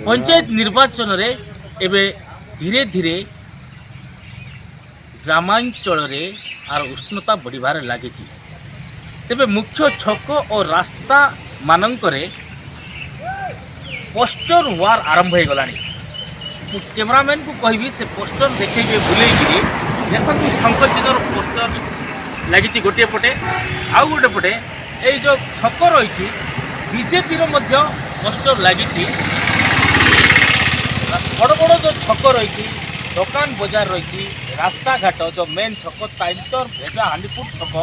ପଞ୍ଚାୟତ ନିର୍ବାଚନରେ ଏବେ ଧୀରେ ଧୀରେ ଗ୍ରାମାଞ୍ଚଳରେ ଆର ଉଷ୍ଣତା ବଢ଼ିବାରେ ଲାଗିଛି। ତେବେ ମୁଖ୍ୟ ଛକ ଓ ରାସ୍ତା ମାନଙ୍କରେ ପୋଷ୍ଟର ୱାର୍ ଆରମ୍ଭ ହୋଇଗଲାଣି। ମୁଁ କ୍ୟାମେରାମ୍ୟାନକୁ କହିବି, ସେ ପୋଷ୍ଟର ଦେଖେଇବେ ବୁଲେଇକିରି। ଦେଖନ୍ତୁ, ଶଙ୍ଖ ଚିହ୍ନର ପୋଷ୍ଟର ଲାଗିଛି ଗୋଟିଏ ପଟେ, ଆଉ ଗୋଟେ ପଟେ ଏଇ ଯେଉଁ ଛକ ରହିଛି, ବିଜେପିର ମଧ୍ୟ ପୋଷ୍ଟର ଲାଗିଛି। ବଡ଼ ବଡ଼ ଯେଉଁ ଛକ ରହିଛି, ଦୋକାନ ବଜାର ରହିଛି, ରାସ୍ତାଘାଟ, ଯେଉଁ ମେନ୍ ଛକ ତାଇନ୍ତର, ଭେଜା, ହାଣ୍ଡିପୁଟ ଛକ,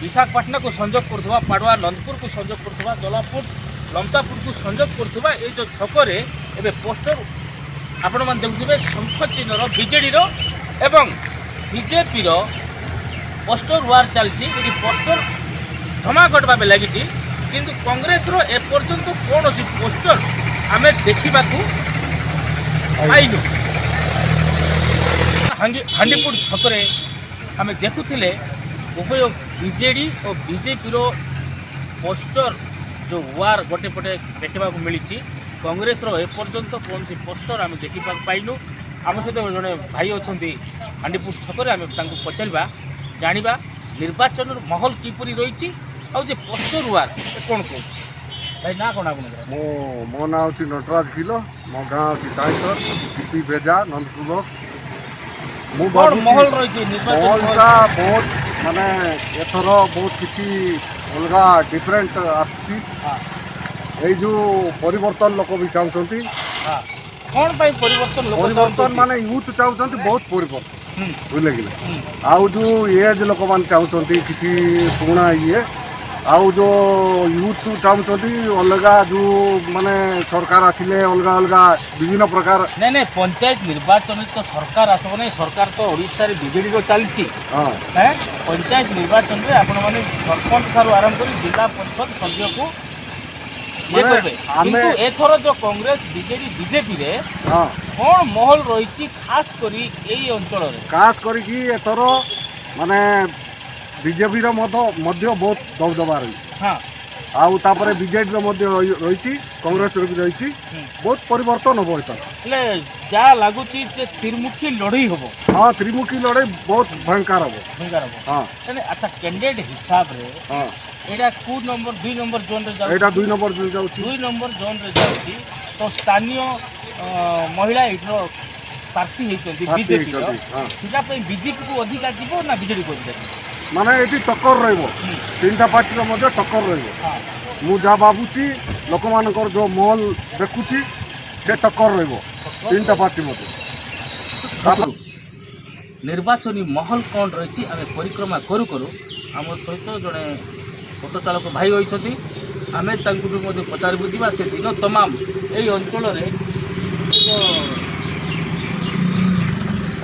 ବିଶାଖାପାଟଣାକୁ ସଂଯୋଗ କରୁଥିବା, ପାଡ଼ୁଆ ନନ୍ଦପୁରକୁ ସଂଯୋଗ କରୁଥିବା, ଜଲାପୁର ଲମତାପୁରକୁ ସଂଯୋଗ କରୁଥିବା ଏଇ ଯେଉଁ ଛକରେ ଏବେ ପୋଷ୍ଟର ଆପଣମାନେ ଦେଖୁଥିବେ, ଶଙ୍ଖ ଚିହ୍ନର ବିଜେଡ଼ିର ଏବଂ ବିଜେପିର ପୋଷ୍ଟର ୱାର୍ ଚାଲିଛି। ଏଠି ପୋଷ୍ଟର ଧମାଘଟ ଭାବେ ଲାଗିଛି, କିନ୍ତୁ କଂଗ୍ରେସର ଏପର୍ଯ୍ୟନ୍ତ କୌଣସି ପୋଷ୍ଟର ଆମେ ଦେଖିବାକୁ ପାଇନୁ। ହାଣ୍ଡିପୁଟ ଛକରେ ଆମେ ଦେଖୁଥିଲେ, ଉଭୟ ବିଜେଡ଼ି ଓ ବିଜେପିର ପୋଷ୍ଟର ଯେଉଁ ୱାର୍ ଗୋଟେ ପଟେ ଦେଖିବାକୁ ମିଳିଛି। କଂଗ୍ରେସର ଏପର୍ଯ୍ୟନ୍ତ କୌଣସି ପୋଷ୍ଟର ଆମେ ଦେଖିବାକୁ ପାଇନୁ। ଆମ ସହିତ ଜଣେ ଭାଇ ଅଛନ୍ତି ହାଣ୍ଡିପୁଟ ଛକରେ, ଆମେ ତାଙ୍କୁ ପଚାରିବା, ଜାଣିବା ନିର୍ବାଚନର ମାହୋଲ କିପରି ରହିଛି ଆଉ ଯେ ପୋଷ୍ଟର ୱାର୍ ଏ କ'ଣ କହୁଛି। ଭାଇ, ନା କ'ଣ ଆପଣଙ୍କର? ମୋ ନାଁ ହେଉଛି ନଟରାଜ ଖିଲ। ମୋ ଗାଁ ହେଉଛି ତାଇତର, ଜିପି ଭେଜା, ନନ୍ଦପୁର। ମୁଁ କ'ଣ ଭାବୁଛି ମାହୋଲ ରହିଛି ନିର୍ବାଚନ? ମାହୋଲଟା ବହୁତ, ମାନେ ଏଥର ବହୁତ କିଛି ଅଲଗା ଡିଫରେଣ୍ଟ ଆସୁଛି। ଏଇ ଯେଉଁ ପରିବର୍ତ୍ତନ ଲୋକ ବି ଚାହୁଁଛନ୍ତି। ହଁ, କ'ଣ ପାଇଁ ପରିବର୍ତ୍ତନ ଲୋକ ପରିବର୍ତ୍ତନ ଚାହୁଁଛନ୍ତି? ମାନେ ୟୁଥ୍ ଚାହୁଁଛନ୍ତି ବହୁତ ପରିବର୍ତ୍ତନ, ବୁଝିଲେ କି? ଆଉ ଯେଉଁ ଏଜ୍ ଲୋକମାନେ ଚାହୁଁଛନ୍ତି କିଛି ପୁରୁଣା ଇଏ, ଆଉ ଯେଉଁ ୟୁଥ୍ ଚାହୁଁଛନ୍ତି ଅଲଗା, ଯେଉଁ ମାନେ ସରକାର ଆସିଲେ ଅଲଗା ଅଲଗା ବିଭିନ୍ନ ପ୍ରକାର। ନାଇଁ ନାଇଁ, ପଞ୍ଚାୟତ ନିର୍ବାଚନରେ ତ ସରକାର ଆସିବ ନାହିଁ। ସରକାର ତ ଓଡ଼ିଶାରେ ବିଜେଡ଼ିର ଚାଲିଛି। ହେଁ, ପଞ୍ଚାୟତ ନିର୍ବାଚନରେ ଆପଣମାନେ ସରପଞ୍ଚ ଠାରୁ ଆରମ୍ଭ କରି ଜିଲ୍ଲା ପରିଷଦ ସଭ୍ୟକୁ ଇଏ ମାନେ କରିବେ। କିନ୍ତୁ ଏଥର ଯୋଉ କଂଗ୍ରେସ, ବିଜେଡି, ବିଜେପିରେ କ'ଣ ମାହୋଲ ରହିଛି, ଖାସ କରି ଏଇ ଅଞ୍ଚଳରେ? ଖାସ କରିକି ଏଥର ମାନେ ବିଜେପିର ମଧ୍ୟ ବହୁତ ଦବଦବା ରହିଛି। ଆଉ ତାପରେ ବିଜେଡ଼ିର ମଧ୍ୟ ରହିଛି, କଂଗ୍ରେସର ବି ରହିଛି। ବହୁତ ପରିବର୍ତ୍ତନ ହେବ ଏଥର। ହେଲେ ଯାହା ଲାଗୁଛି ଯେ ତ୍ରିମୁଖୀ ଲଢ଼େଇ ହବ? ହଁ, ତ୍ରିମୁଖୀ ଲଢ଼େଇ ବହୁତ ଭୟଙ୍କର ହେବ। ଭୟଙ୍କର ହବ। ହଁ। ହେଲେ ଆଚ୍ଛା, କ୍ୟାଣ୍ଡିଡେଟ୍ ହିସାବରେ ଏଇଟା କୋଉ ନମ୍ବର, 2 ନମ୍ବର ଜୋନ୍ରେ ଯାଉଛି? ଏଇଟା 2 ନମ୍ବର ଜୋନ୍ ଯାଉଛି। 2 ନମ୍ବର ଜୋନ୍ରେ ଯାଉଛି। ତ ସ୍ଥାନୀୟ ମହିଳା ଏଇଠିର ପ୍ରାର୍ଥୀ ହେଇଛନ୍ତି ପ୍ରାର୍ଥୀ ବିଜେପିର। ହେଇଛନ୍ତି, ହଁ। ସେଟା ପାଇଁ ବିଜେପିକୁ ଅଧିକା ଯିବ ନା ବିଜେଡ଼ିକୁ ଅଧିକା ଯିବ? ମାନେ ଏଠି ଟକ୍କର ରହିବ, ତିନିଟା ପାର୍ଟିର ମଧ୍ୟ ଟକ୍କର ରହିବ। ମୁଁ ଯାହା ଭାବୁଛି, ଲୋକମାନଙ୍କର ଯେଉଁ ମାହୋଲ ଦେଖୁଛି, ସେ ଟକ୍କର ରହିବ ତିନିଟା ପାର୍ଟି ମଧ୍ୟ। ଛକରୁ ନିର୍ବାଚନୀ ମାହୋଲ କ'ଣ ରହିଛି ଆମେ ପରିକ୍ରମା କରୁ କରୁ ଆମ ସହିତ ଜଣେ ଅଟୋ ଚାଳକ ଭାଇ ରହିଛନ୍ତି। ଆମେ ତାଙ୍କୁ ବି ମଧ୍ୟ ପଚାରି ବୁଝିବା। ସେ ଦିନ ତମାମ ଏଇ ଅଞ୍ଚଳରେ ଏକ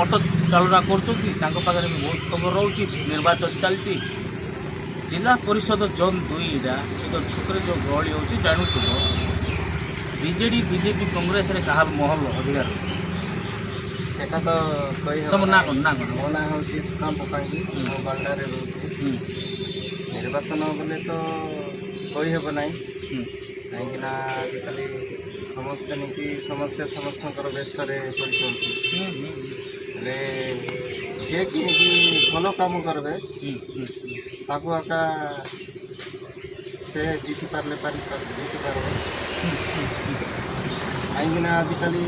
ଅଟୋ ଚାଳନା କରୁଛନ୍ତି, ତାଙ୍କ ପାଖରେ ବି ବହୁତ ଖବର ରହୁଛି। ନିର୍ବାଚନ ଚାଲିଛି, ଜିଲ୍ଲା ପରିଷଦ ଜୋନ୍ 2ଟା, ଏ ଯେଉଁ ଛକରେ ଯେଉଁ ଗହଳି ହେଉଛି, ଜାଣୁଥିବ, ବିଜେଡ଼ି, ବିଜେପି, କଂଗ୍ରେସରେ କାହାର ମାହୋଲ ଅଧିକା ରହିଛି? ସେଟା ତ କହିହେବ ତମ ନାଁ ନାହିଁ। କ'ଣ, ନାଁ କ'ଣ? ମୋ ନାଁ ହେଉଛି ସୁକାନ୍ତ ପାଙ୍ଗି। ମୁଁ ବାଣ୍ଡାରେ ରହୁଛି। ନିର୍ବାଚନ ବୋଲେ ତ କହିହେବ ନାହିଁ, କାହିଁକି ନା ଆଜିକାଲି ସମସ୍ତେ ନେଇକି ସମସ୍ତେ ସମସ୍ତଙ୍କର ବ୍ୟସ୍ତରେ ପଡ଼ିଛନ୍ତି। ହୁଁ ହୁଁ ହେଲେ ଯିଏକି ନେଇକି ଭଲ କାମ କରିବେ, ହୁଁ ହୁଁ ତାକୁ ଏକା ସେ ଜିତି ପାରିଲେ ଜିତି ପାରିବେ। କାହିଁକି ନା ଆଜିକାଲି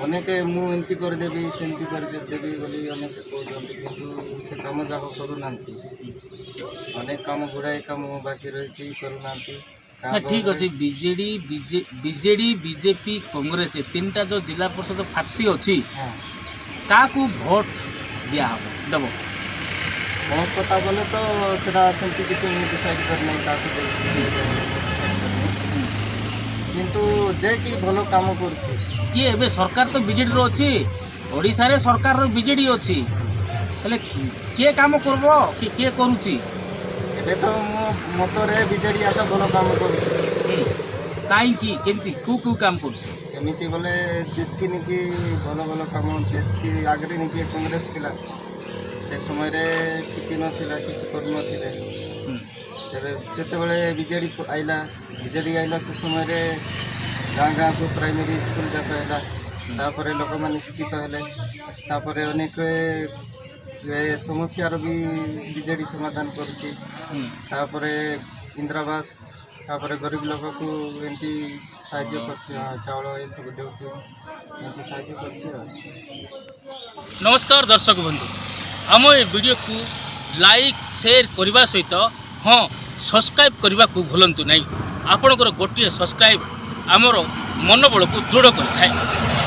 ଅନେକ ମୁଁ ଏମିତି କରିଦେବି, ସେମିତି କରିଦେବି ବୋଲି ଅନେକ କହୁଛନ୍ତି, କିନ୍ତୁ ସେ କାମ ଯାକ କରୁନାହାନ୍ତି। ଅନେକ କାମ, ଗୁଡ଼ାଏ କାମ ବାକି ରହିଛି, କରୁନାହାନ୍ତି। ଗାଁ ନା, ଠିକ୍ ଗହଳିରେ ଅଛି। ବିଜେଡ଼ି, ବିଜେଡ଼ି, ବିଜେପି, କଂଗ୍ରେସ, ଏ ତିନିଟା ଯେଉଁ ଜିଲ୍ଲା ପରିଷଦ ପ୍ରାର୍ଥୀ ଅଛି, କାହାକୁ ଭୋଟ ଦିଆହବ, ଦେବ? ମୋ କଥା ବୋଲେ ତ ସେଟା ସେମିତି କିଛି ମୁଁ ଡିସାଇଡ଼୍ କରିନାହିଁ, କାହାକୁ ଡିସାଇଡ଼୍ କରିନି। କିନ୍ତୁ ଯେ କି ଭଲ କାମ କରୁଛି। କିଏ? ଏବେ ସରକାର ତ ବିଜେଡ଼ିର ଅଛି, ଓଡ଼ିଶାରେ ସରକାରର ବିଜେଡ଼ି ଅଛି। ହେଲେ କିଏ କାମ କରିବ କି କିଏ କରୁଛି? ଏବେ ତ ମୋ ମତରେ ବିଜେଡ଼ି ଏକା ଭଲ କାମ କରୁଛି। କାହିଁକି, କେମିତି, କେଉଁ କେଉଁ କାମ କରୁଛି? କେମିତି ବୋଲେ, ଯେତିକି ନିକି ଭଲ ଭଲ କାମ, ଯେତିକି ଆଗରେ ନିକି କଂଗ୍ରେସ ଥିଲା, ସେ ସମୟରେ କିଛି ନଥିଲା, କିଛି କରୁନଥିଲେ। ତେବେ ଯେତେବେଳେ ବିଜେଡ଼ି ଆଇଲା, ବିଜେଡ଼ି ଆଇଲା ସେ ସମୟରେ ଗାଁ ଗାଁକୁ ପ୍ରାଇମେରୀ ସ୍କୁଲ ଯାକ ହେଲା। ତାପରେ ଲୋକମାନେ ଶିକ୍ଷିତ ହେଲେ। ତାପରେ ଅନେକ ଏ ସମସ୍ୟାର ବି ବିଜେଡ଼ି ସମାଧାନ କରୁଛି। ତାପରେ ଇନ୍ଦିରାବାସ, ତାପରେ ଗରିବ ଲୋକକୁ ଏମିତି ସାହାଯ୍ୟ କରୁଛି। ହଁ, ଚାଉଳ ଏସବୁ ଦେଉଛି, ଏମିତି ସାହାଯ୍ୟ କରୁଛି ଆଉ। ନମସ୍କାର ଦର୍ଶକ ବନ୍ଧୁ, ଆମ ଏ ଭିଡ଼ିଓକୁ ଲାଇକ୍, ସେୟାର କରିବା ସହିତ, ହଁ, ସବସ୍କ୍ରାଇବ୍ କରିବାକୁ ଭୁଲନ୍ତୁ ନାହିଁ। ଆପଣଙ୍କର ଗୋଟିଏ ସବସ୍କ୍ରାଇବ୍ ଆମର ମନୋବଳକୁ ଦୃଢ଼ କରିଥାଏ।